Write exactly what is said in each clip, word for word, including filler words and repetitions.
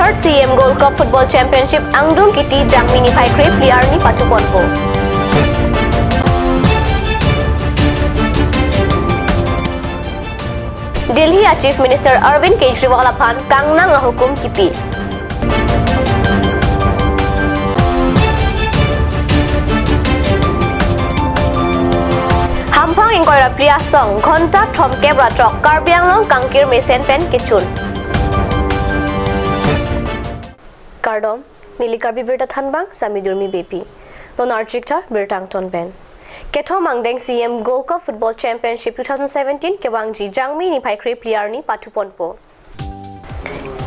Third C M Gold Cup Football Championship angdeng kiti Jangmi niphai krephli arni pathuponpo. Delhi a Chief Minister Arvind Kejriwal aphan kangnang ahukum kipi. Hamphang ingkoi ra phli asong ghonta thomkep ra throk Karbi Anglong kangkir mesen pen kechun. Kardom, neli Karbi Birta thanbang Sami Durmi Beypi. Non archik tha birta angton pen. Kethom angdeng C M Gold Cup Football Championship two thousand seventeen kevangji Jangmi niphai krephli arni pathuponpo.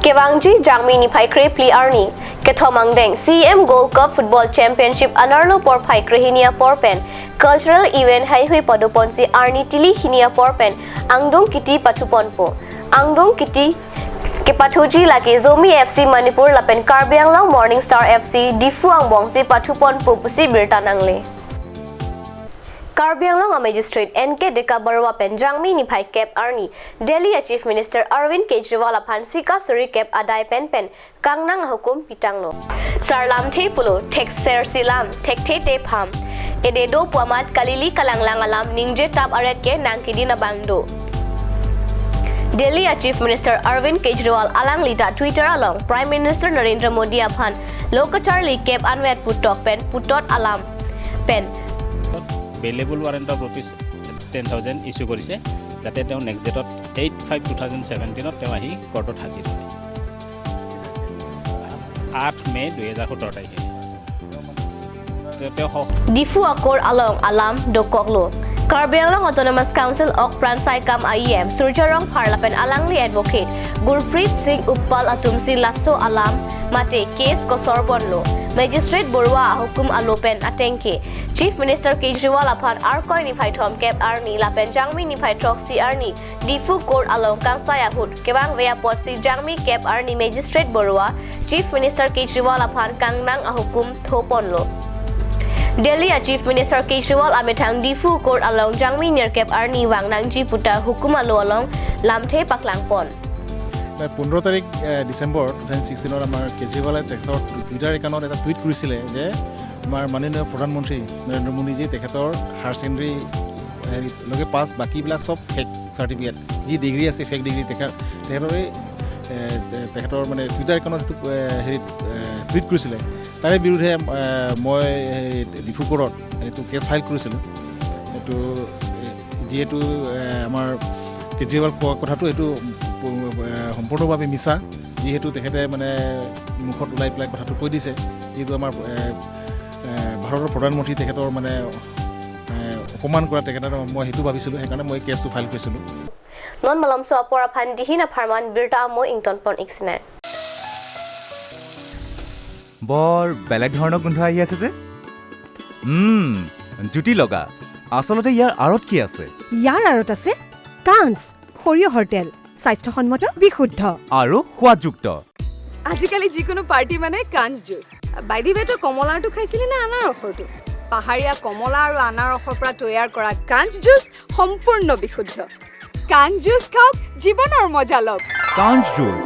Kevangji Jangmi niphai krephli arni, kethom angdeng C M Gold Cup Football Championship anerlo porphai krehini apor pen cultural event haihui padoponsi arni tili hini apor pen angdeng kiti pathuponpo. Angdeng kiti kepathuji lake Zomi F C Manipur lapen Karbi Anglong Morning Star F C Diphu angbongsi pathuponpo pusi birta nangle. Karbi Anglong a Magistrate N K Deka Barua pen Jangmi niphai kep arni Delhi a Chief Minister Arvind Kejriwal aphan sika suri kep adai pen pen kangnang ahukum pitanglo. Sarlamthe pulo, theksersi lam, thekthe te pham. Ede do pu amat kalili kalanglang alam ningje tap aret ke nangkedin abang do. Delhi a Chief Minister Arvind Kejriwal alangli ta Twitter along Prime Minister Narendra Modi aphan lo kacharli kep anvet putok pen putot alam pen bailable warrant of rupees ten thousand issue কৰিছে, যাতে তেওঁ নেক্সট ডেটত eight five two thousand ছেভেণ্টিনত তেওঁ আহি কোৰ্টত হাজিৰ হয়। আঠ মে দুহেজাৰ সোতৰ তাৰিখে। তেওঁ, তেওঁ স- Diphu a-court along alam dokoklo. Karbi Anglong Autonomous Council ok pran saikam a E M Surjya Rongphar lapen alangli advocate Gurpreet Singh Uppal atumsi laso alam mate case kosor ponlo. Magistrate Barua ahukum alo pen atengke Chief Minister Kejriwal aphan Arkoi niphai thomkep arni lapen Jangmi niphai throksi arni Diphu court along kangsai ahut kevangve apotsi Jangmi kep arni Magistrate Barua Chief Minister Kejriwal aphan kangnang ahukum thoponlo. Delhi a Chief Minister Kejriwal amethang Diphu court along Jangmi nerkep arni vangnangji puta hukum alo along lamthe paklangpon. নাই, পোন্ধৰ তাৰিখ, এ, December two thousand ছিক্সটিনত আমাৰ কেজৰিৱালে তেখেতৰ টুইটাৰ একাউণ্টত এটা টুইট কৰিছিলে যে আমাৰ মাননীয় প্ৰধানমন্ত্ৰী নৰেন্দ্ৰ মোদীজী তেখেতৰ হায়াৰ ছেকেণ্ডেৰী হেৰি লগে পাছ, বাকীবিলাক চব ফেক চাৰ্টিফিকেট, যি ডিগ্ৰী আছে ফেক ডিগ্ৰী। তেখেত, তেখেতৰ এই, এ, এ, তেখেতৰ মানে টুইটাৰ একাউণ্টত সেইটো, এ, হেৰিত, এ, টুইট কৰিছিলে। তাৰে বিৰুদ্ধে, এ, মই সেই ডিফু কোৰ্টত এইটো কেছ ফাইল কৰিছিলোঁ। এইটো, এ, যিহেতু, এ, আমাৰ কেজৰিৱাল কোৱা কথাটো এইটো, এ, সম্পূৰ্ণভাৱে মিছা। যিহেতু তেখেতে মানে মুখত ওলাই পেলাই কথাটো কৈ দিছে, যিহেতু আমাৰ, এ, এ, ভাৰতৰ প্ৰধানমন্ত্ৰী তেখেতৰ মানে, এ, অপমান কৰা তেখেতৰ মই সেইটো ভাবিছিলোঁ, সেইকাৰণে মই কেছটো ফাইল কৰিছিলোঁ। Non malomso apor aphan dihin apharman birta amo ingtonpon iksinai. বৰ বেলেগ ধৰণৰ গোন্ধ আহি আছে যে। উম, জুতি লগা। আচলতে ইয়াৰ আঁৰত কি আছে? ইয়াৰ আঁৰত আছে কাঞ্চ সৰিয়হৰ তেল, স্বাস্থ্যসন্মত, বিশুদ্ধ আৰু সোৱাদযুক্ত। আজিকালি যিকোনো পাৰ্টি মানে কাঞ্চ জুচ। বাইদিৱেটো কমলাৰটো খাইছিলি নে আনাৰসৰটো? পাহাৰীয়া কমলা আৰু আনাৰসৰ পৰা তৈয়াৰ কৰা কাঞ্চ জুচ সম্পূৰ্ণ বিশুদ্ধ। কাঞ্চ জুচ খাওক, জীৱনৰ মজা লওক। কাঞ্চ জুচ।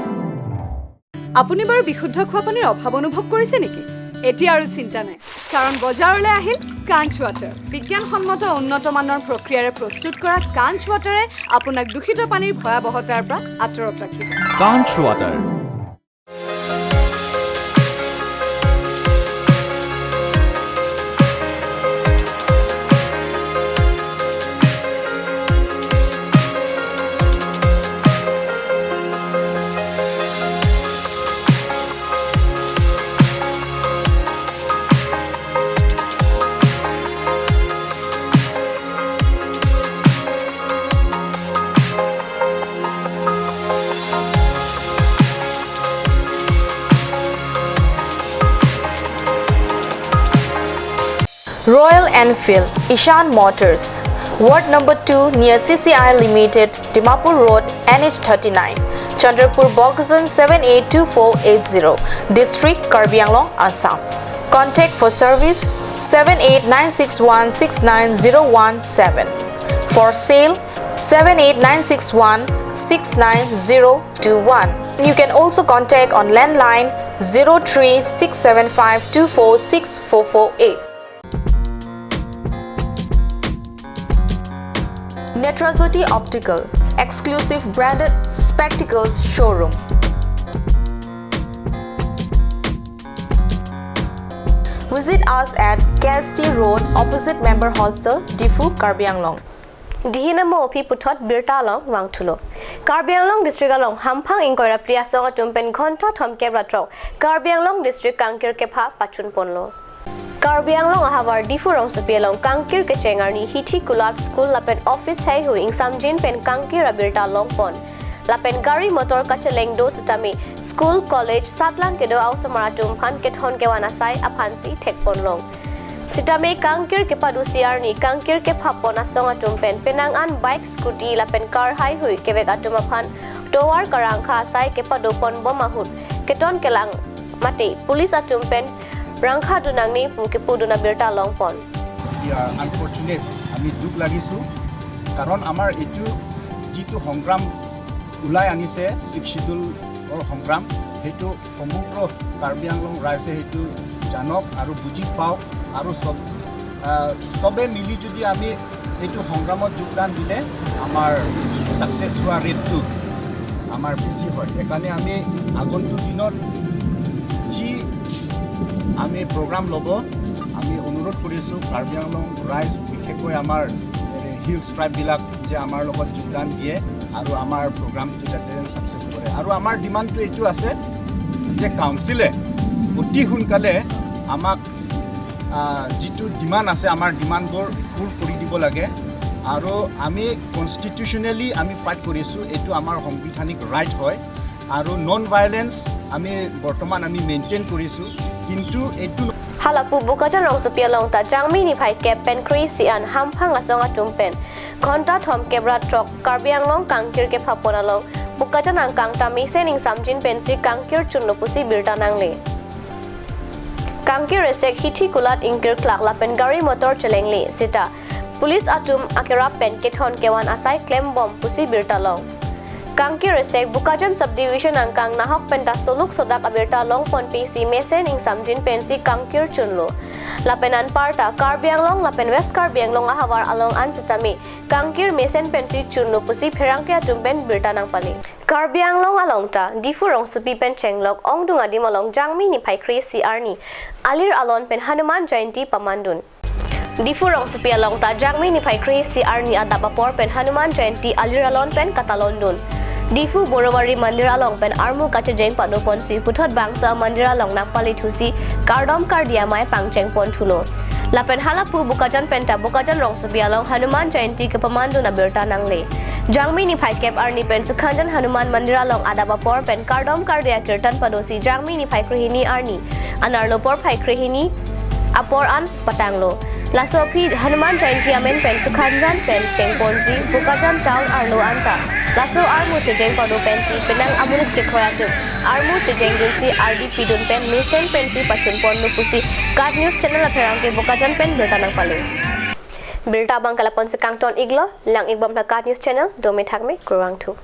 আপুনি বাৰু বিশুদ্ধ খোৱা পানীৰ অভাৱ অনুভৱ কৰিছে নেকি? এতিয়া আৰু চিন্তা নাই, কাৰণ বজাৰলৈ আহিল কাঞ্চ ৱাটাৰ। বিজ্ঞানসন্মত উন্নত মানৰ প্ৰক্ৰিয়াৰে প্ৰস্তুত কৰা কাঞ্চ ৱাটাৰে আপোনাক দূষিত পানীৰ ভয়াৱহতাৰ পৰা আঁতৰত ৰাখিব। কাঞ্চ water. Royal Enfield, Ishan Motors, Ward number two near C C I Limited, Dimapur Road, N H thirty-nine, Chandrapur, Bokajan seven eight two four eight zero, District, Karbi Anglong, Assam. Contact for service seven eight nine six one six nine zero one seven. For sale seven eight nine six one six nine zero two one. You can also contact on landline zero three six seven five two four six four four eight. Netrajyoti Optical, exclusive branded spectacles showroom. Visit us at K S T Road, opposite Member Hostel, Diphu, Karbi Anglong. Dihin amo aphi puthot birta along vangthulo. Karbi Anglong District along hamphang ingkoi ra phli asong atum pen ghonta thomkep ra throk Karbi Anglong District kangkir kepha pachun ponlo. Karbi Anglong ahavar Diphu rongsopi along kangkir kecheng arni hithi kulat school lapen office heihui ingsamjin pen kangkir abirta longpon. Lapen gari motor kacheleng do sitame school, college, satlang kedo aosomar atum aphan kethon kevan asai aphansi thekponlong. Sitame kangkir kepadusi arni kangkir kephapon asong atum pen penang an bike, scooty lapen car heihui kevek atum aphan tovar karangkha asai kepadoponbom ahut keton kelang mate police atum pen rangkha dun nangne pu kepudun abirta longpon. এতিয়া আনফৰ্চুনেট, আমি দুখ লাগিছো, কাৰণ আমাৰ এইটো যিটো সংগ্ৰাম ওলাই আনিছে ছিক্স শ্বিডিউলৰ সংগ্ৰাম, সেইটো সমগ্ৰ কাৰ্বি আংলং ৰাইজে সেইটো জানক আৰু বুজি পাওক আৰু চব, আহ, চবে মিলি যদি আমি এইটো সংগ্ৰামত যোগদান দিলে আমাৰ ছাকচেছ হোৱা ৰেটটো আমাৰ বেছি হয়। সেইকাৰণে আমি আগন্তুক দিনত যি আমি প্ৰগ্ৰাম ল'ব, আমি অনুৰোধ কৰিছোঁ কাৰ্বি আংলং ৰাইজ, বিশেষকৈ আমাৰ হিলছ ট্ৰাইববিলাক যে আমাৰ লগত যোগদান দিয়ে আৰু আমাৰ প্ৰগ্ৰামটো যাতে ছাকচেছ কৰে। আৰু আমাৰ ডিমাণ্ডটো এইটো আছে যে কাউন্সিলে অতি সোনকালে আমাক, আহ, যিটো ডিমাণ্ড আছে, আমাৰ ডিমাণ্ডবোৰ পূৰ কৰি দিব লাগে। আৰু আমি কনষ্টিটিউচনেলি আমি ফাইট কৰিছোঁ, এইটো আমাৰ সাংবিধানিক ৰাইট হয়। আৰু নন ভায়লেন্স আমি বৰ্তমান আমি মেইনটেইন কৰিছোঁ, কিন্তু এইটো Halapu Bokajan rongsopi along ta Jangmi niphai kep pen kre-isi an hamphang asong atum pen ghonta thomkep ra throk Karbi Anglong kangkir kephapon along Bokajan angkang ta mesen ingsamjin pensi kangkir chunlo pusi birta nangle. Kangkir resek hithi kulat ingkirklak lapen gari motor chelengle sita police atum akerap pen kethon kevan asai klembom pusi birta long. Kangkir resek Bokajan subdivision angkang nahok pen ta soluk sodak abirta longponpisi mesen ingsamjin pensi kangkir chunlo. Lapen anparta Karbi Anglong lapen West Karbi Anglong ahavar along an sitame kangkir mesen pensi chunlo pusi pherangke atum pen birta nangpale. Karbi Anglong along ta Diphu rongsopi pen chenglok ongdung adim along Jangmi niphai kre-isi arni alir alon pen Hanuman Jayanti pamandun. Diphu rongsopi along ta Jangmi niphai kre-isi arni adap apor pen Hanuman Jayanti alir alon pen katalondun. Diphu Borobari Mandir along pen armu kachejeng padoponsi puthot bangso amandir along nangpalithusi kardom kardi amei pangchengponthulo. Lapen halapu Bokajan pen ta Bokajan rongsopi along Hanuman Jayanti kepamandun abirta nangle. Jangmi niphai kep arni pen Sukhanjan Hanuman Mandir along adap apor pen kardom kardi akirtan padosi Jangmi niphai krehini arni anerlo porphai krehini apor an patanglo. Laso aphi Hanuman Jayanti amen pen Sukhanjan pen chengponsi Bokajan town arlo anta laso armu chejeng pado pensi penang amonit kekroi atum armu chejengdunsi ardi pidun pen mesen pensi pachunponlo pusi KAT News Channel apherangke Bokajan pen birta nangpale. Birta abang ke lapu-ansi kangton iklo, lang-ikbom la KAT News Channel, dome thakme, kurvangthu.